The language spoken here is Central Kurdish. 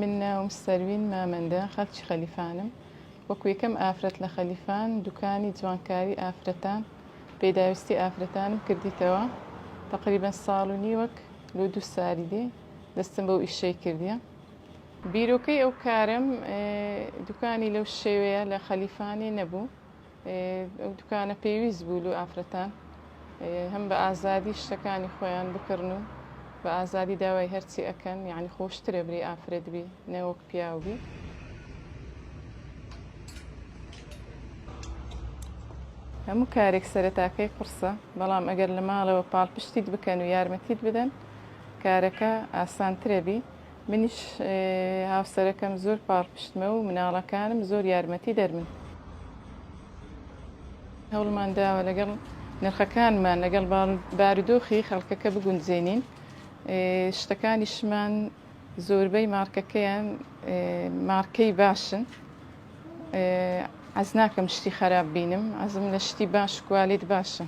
من ناوم سەروین مامەندە، خەلکی خەلیفانم. وەکو یەکەم ئافرەت لە خەلیفان دوکانی جوانکاری ئافرەتان، پێداویستی ئافرەتانم کردیتەوە. تەقریبەن ساڵ و نیوەک لۆ دوو سالی دێ دەستم بەو ئیشەی کردیە. بیرۆکەی ئەو کارەم دوکانی لەو شێوەیە لە خەلیفانێ نەبوو. ئەو دوکانە پێویست بوو لۆ ئافرەتان هەم بە ئازادی شتەکانی خۆیان بکڕن و بە ئازادی داوای هەرچی ئەکەن یعنی خۆشترە بری ئافرەت بی نەوەک پیاو بی. هەموو کارێک سەرەتاکەی قوڕسە بەڵام ئەگەر لە ماڵەوە پاڵپشتیت بکەن و یارمەتیت بدەن کارەکە ئاسانترە بی منیش هاوسەرەکەم زۆر پاڵپشتمە و مناڵەکانم زۆر یارمەتی دەرمن. هەوڵمان داوە لەگەڵ نرخەکانمان لەگەڵ بارودۆخی خەڵکەکە بگونجێنین شتەکانیشمان زۆربەی مارکەکەیان مارکەی باشن عەز ناکەم شتی خراپ بینم عەزم لە شتی باش کوالێت باشە.